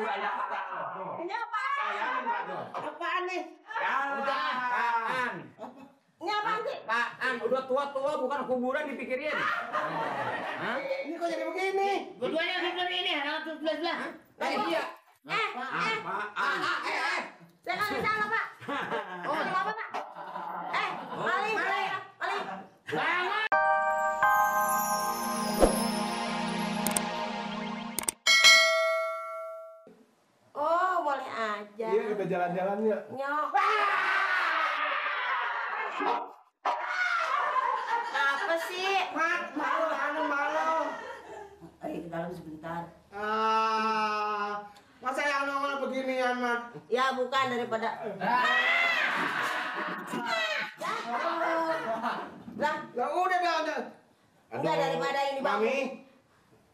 banyak kata. Ini apaan? Apaan nih? Apaan? Ini apaan sih? Apaan? Udah tua-tua bukan kuburan dipikirin. Hah? Ini kok jadi begini? Dua-duanya sebelah ini, anak tuh sebelah. Iya. Apaan? Saya kali salah, Pak. Oh, apa, Pak? Maling. Bangun. Oh, boleh aja. Iya, kita jalan-jalan yuk. Nyok. Apa sih? Mat, malu. Ayo ke dalam sebentar. Masa yang nongol beginian, Mat? Ya, bukan daripada... Lah, Ya udah. enggak daripada ini bangku. Mami.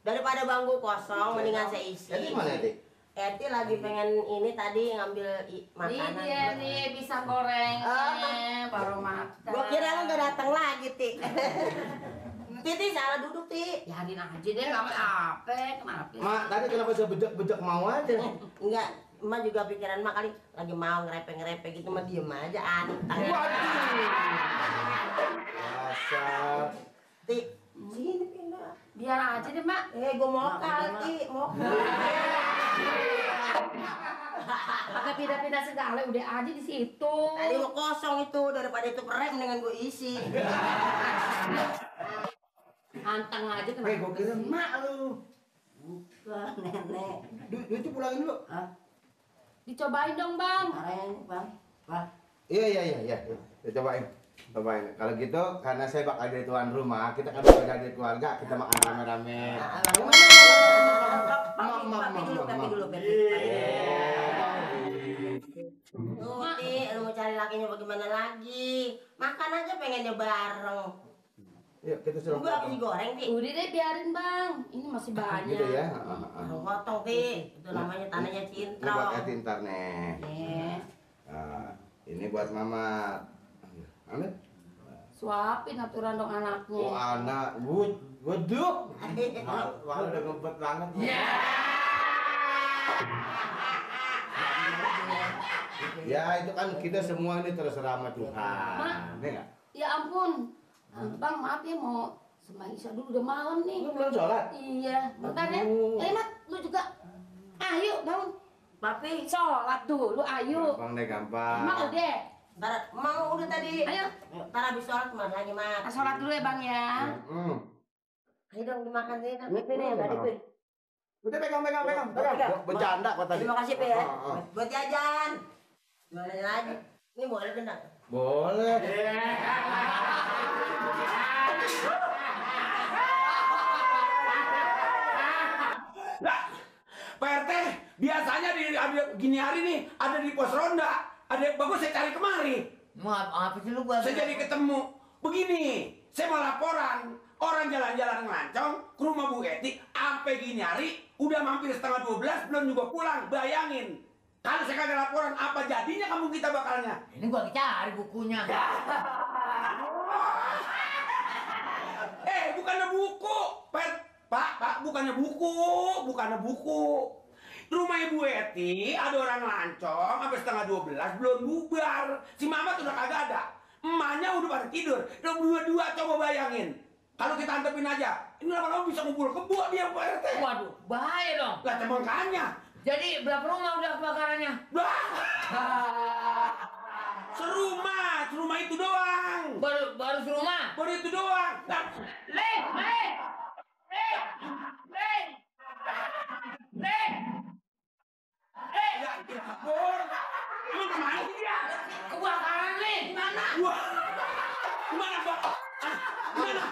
Daripada bangku kosong, mendingan saya isi. Jadi mana, Dik? Eti lagi pengen ini tadi ngambil makanan. Ini dia nih bisa goreng. Baru makan. Gua kira lu gak datang lagi, Ti. Titi salah duduk, Ti. Biarin aja deh, nggak apa-apa. Kenapa? Mak, tadi kenapa saya bejek mau aja? Enggak, emak juga pikiran emak kali lagi mau ngerepe gitu mah diem aja antang. Waduh. Dasar. Ti, sini pindah. Biar aja deh, Mak. Gua mokal, Ti, mokal. Pakai pindah-pindah segala, udah aja di situ. Tadi mau kosong itu, daripada itu perem mendingan gua isi. Anteng aja Gue kenapa? kira mak lu. Bukan, nenek. Duit itu pulangin dulu. Hah? Dicobain dong, Bang. Marahin, Bang. Bang. Iya. Ya, cobain. Kalau gitu, karena saya bakal jadi tuan rumah, kita kan bakal jadi keluarga, kita makan rame-rame. Papi dulu. Tuh, Ti, lu mau cari lakinya bagaimana lagi? Makan aja pengennya bareng. Yuk, kita suruh. Gua habis goreng, Ti. Udah deh, biarin, Bang. Ini masih banyak. Gitu ya. Bareng potong, Ti. Itu namanya tanahnya Ini cintrong. buat Eti ntar nih. Nih. Ini buat Mama. Ambil. Suapin aturan dong anaknya. Oh, anak, waduh. Wah, udah ngebet banget. Ya, itu kan kita semua ini terserah sama Tuhan. Mak. Ini enggak? Ya ampun. Bang, maaf ya mau sembah isya dulu, udah malam nih. Lu belum sholat? Iya, bentar ya. Aduh. Mat, lu juga. Ayo, bangun. Papi, Sholat dulu, ayo. Gampang deh, gampang. Emang udah. ntar mau udah tadi. Ayo. Ntar habis sholat kemana lagi, Mak? Sholat dulu ya, Bang ya. Ayo dong dimakan sini, Pipi nih, tadi Pi. Udah pegang. Bercanda kok tadi. Terima kasih, Pi ya. Buat jajan. Gimana lagi? Ini boleh dendang? Boleh. Pak RT, biasanya ada gini hari nih, ada di pos ronda. Ada yang bagus saya cari kemari. Maaf, apa sih lu buat? Saya jadi ketemu. Begini, saya mau laporan. Orang jalan-jalan ngelancong ke rumah Bu Eti, sampai gini hari, udah mampir setengah 12, belum juga pulang. Bayangin. Kalau saya kagak laporan, apa jadinya kamu kita bakalnya? Ini gua cari bukunya. Bukannya buku. Pak, bukannya buku. Rumah Ibu Eti ada orang lancong sampai setengah 12 belum bubar. Si Mamat udah kagak ada. Emaknya udah pada tidur. Udah dua-dua coba bayangin. Kalau kita antepin aja, ini lama-lama bisa ngumpul kebo dia Pak RT. Waduh, bahaya dong. Lah makanya. Jadi berapa rumah udah kebakarannya? Serumah itu doang. Baru serumah. Baru itu doang. Le. Ya Pur. Lu kemana sih dia? Kebakaran nih. Mana? Wah. Gimana, Pak? Gimana?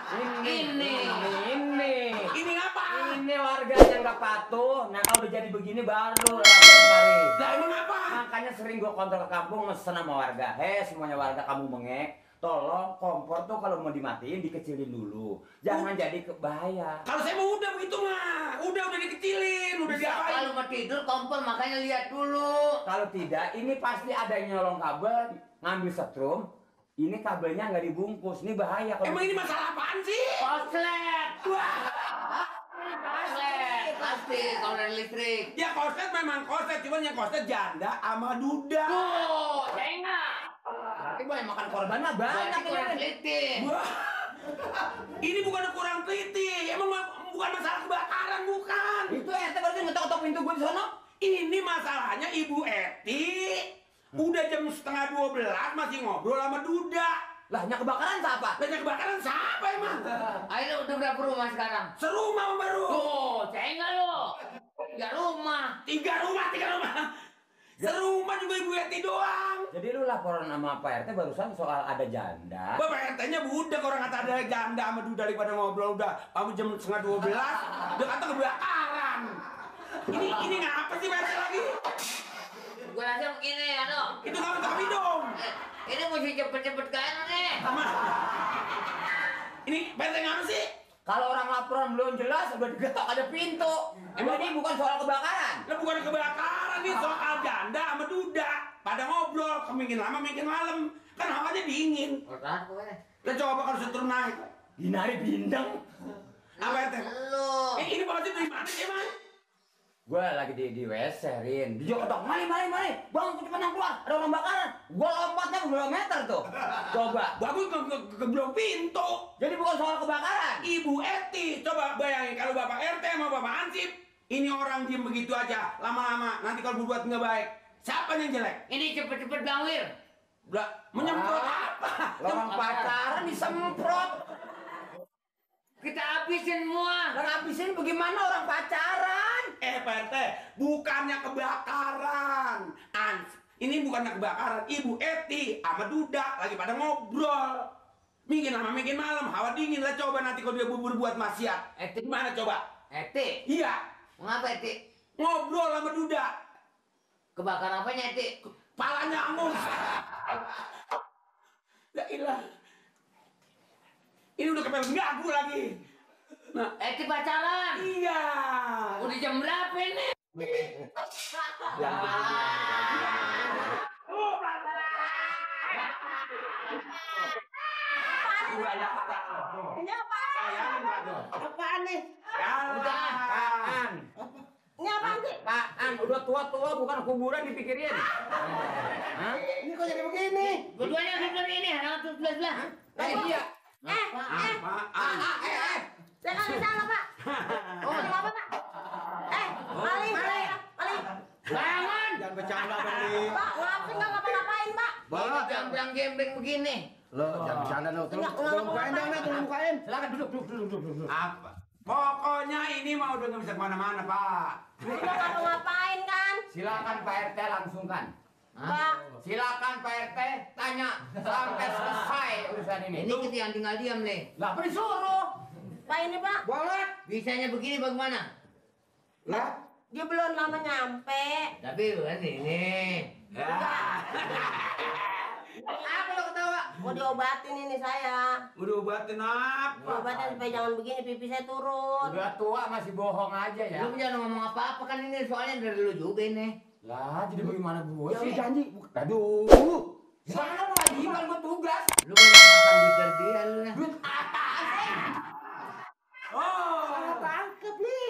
Ini apa? Ini warga yang nggak patuh. Nah kalau udah jadi begini baru lapor kemari. Lah emang apa? Makanya sering gua kontrol ke kampung mesen sama warga. Semuanya warga kamu mengek. Tolong kompor tuh kalau mau dimatiin dikecilin dulu. Jangan jadi bahaya. Kalau saya mau udah begitu mah. Udah dikecilin, udah diapain. Kalau mau tidur kompor makanya lihat dulu. Kalau tidak, ini pasti ada yang nyolong kabel, ngambil setrum. Ini kabelnya nggak dibungkus. Ini bahaya. Emang ini masalah apaan sih? Koslet. Wah. Koslet. listrik, kalau dari listrik. Ya koslet memang koslet, cuman yang koslet janda sama duda. Tuh, cengar. Berarti gua yang makan korbannya banyak Banyak kurang ini. teliti. Wah, ini bukan kurang teliti, emang bukan masalah kebakaran, bukan. Itu RT berarti ngetok-ngetok pintu gua di sono. Ini masalahnya Ibu Eti udah jam setengah 12 masih ngobrol sama duda. Lah, nya kebakaran siapa? Lah yang kebakaran siapa emang? Akhirnya udah berapa rumah sekarang? Serumah sama baru. Tuh, cengar lo. 3 rumah. 3 rumah. Serumah juga Ibu Eti doang. Jadi lu laporan sama Pak RT barusan soal ada janda. Bapak RT-nya budak, orang kata ada janda sama duda daripada ngobrol udah kamu jam setengah 12 udah kata kebakaran. Ini ngapa sih Pak RT lagi? Gua rasa begini, anu. Itu kami dong. Ini mesti cepet-cepet kan nih. Ini Pak RT ngapa sih? Kalau orang laporan belum jelas udah digetok ada pintu. Jadi bukan soal kebakaran. Lah bukan kebakaran nih, soal janda sama duda pada ngobrol, kemingin lama mingin malam. Kan hawanya dingin. Orang gue. Lah coba kalau setrum naik. Dinari bindeng. Apa RT? Lu. Ini bocah dari mana sih emang? Gue lagi di WC, Rin. Dia ketok, mari. Bang, cepetan keluar. Ada orang bakaran. Gue lompatnya berapa meter tuh. Coba. Bagus keblok pintu. Jadi bukan soal kebakaran. Ibu Eti, coba bayangin kalau Bapak RT sama Bapak Hansip, ini orang diem begitu aja, lama-lama nanti kalau berbuat nggak baik, siapa yang jelek? Ini cepet-cepet gawir. Lah, menyemprot apa? Orang pacaran disemprot. Kita habisin semua. Dan habisin bagaimana orang pacaran? Pak RT, bukannya kebakaran. Ini bukannya kebakaran, Ibu Eti sama Duda lagi pada ngobrol. Mungkin lama, mungkin malam, hawa dingin lah. Coba nanti kalau dia berbuat maksiat, Eti. gimana coba? Eti. Iya, Mengapa Eti? ngobrol sama Duda. Kebakaran apanya Eti? Palanya angus. Ya ilah. Ini udah kepel gagu lagi. Nah, Eti pacaran. iya. Udah jam berapa ini? Ini apa? Apaan nih? Apaan? Ini apaan sih? Apaan? Udah tua-tua bukan kuburan dipikirin. Hah? Ini kok jadi begini? Dua-duanya seperti ini, anak tuh sebelah. Iya. Saya kagak salah, Pak. Oh, apa, Pak? Maling. Jangan. Jangan bercanda dong, Pak, maaf sih nggak ngapa-ngapain, Pak. Bawa. Yang gembeng begini. Lo jangan bercanda dong. Tolong bukain dong, tolong bukain. Silakan duduk. Apa? Pokoknya ini mah udah nggak bisa kemana-mana, Pak. Udah ngapa-ngapain kan? Silakan Pak RT langsungkan. Pak, Silakan Pak RT tanya sampai selesai urusan ini. Ini kita yang tinggal diam nih. Lah apa disuruh? Pak ini, Pak. Boleh. Bisanya begini bagaimana? Lah, Dia belum lama nyampe. Tapi kan ini. Apa lo ketawa? Mau diobatin ini saya. Udah obatin apa? Diobatin supaya jangan begini, pipi saya turun. Udah tua masih bohong aja ya. Lu jangan ngomong apa-apa kan ini soalnya dari lu juga ini. Lah jadi bagaimana gue Ya, sih udah. janji? Aduh. Sana lagi kan gue tugas. Lu banyak makan duit dari dia lu ya. Duit apaan sih? Oh, Tangkep nih.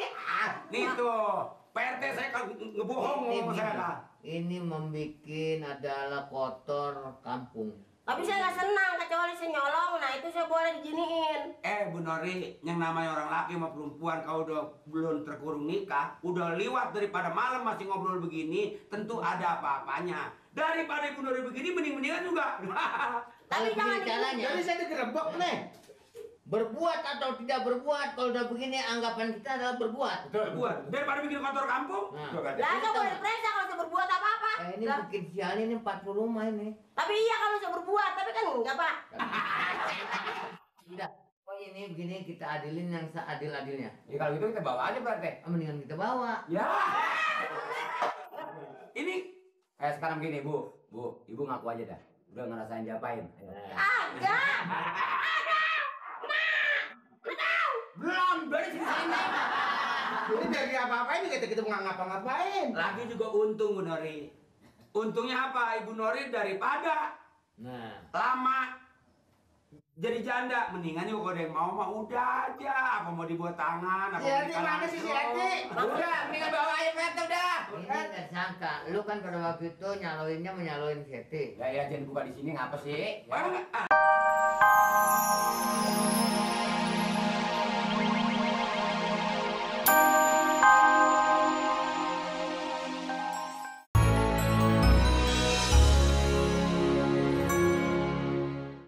nih tuh. PRT saya kan ngebohong ngomong saya kan. Ini membikin adalah kotor kampung. Tapi saya nggak senang kecuali saya nyolong. Nah itu saya boleh diginiin. Bu Nori, yang namanya orang laki sama perempuan kalau udah belum terkurung nikah, udah liwat daripada malam masih ngobrol begini, tentu ada apa-apanya. Daripada Ibu Nori begini, mending-mendingan juga. Tapi Kalau jangan begini caranya. jadi saya digerebek nih. Berbuat atau tidak berbuat, kalau udah begini anggapan kita adalah berbuat. Buat daripada bikin kotor kampung. Nah. Tuh kan. Lah saya boleh diperiksa kalau saya berbuat apa-apa. Ini Lah, bikin sial ini 40 rumah ini. tapi iya kalau saya berbuat, tapi kan enggak, Pak. Tidak. Pokoknya ini begini kita adilin yang seadil-adilnya. Ya kalau gitu kita bawa aja Pak RT. Mendingan kita bawa. Ya. Ini Sekarang gini Bu, Ibu ngaku aja dah. Udah ngerasain diapain? Ayo. Agak. Belum, dari sini. Ini biar dia apa-apain kita nggak ngapa-ngapain. lagi juga untung Bu Nori. Untungnya apa Ibu Nori daripada Nah, lama jadi janda, mendingan juga kalau ada yang mau mah udah aja, apa mau dibuat tangan, apa Si mau Eti nikah mana sih si langsung. Eti? Udah, mendingan bawa aja Pete udah. Ini nggak sangka, lu kan pada waktu itu nyaloinnya menyaloin si Eti. Ya jangan buka di sini ngapa sih? Orang-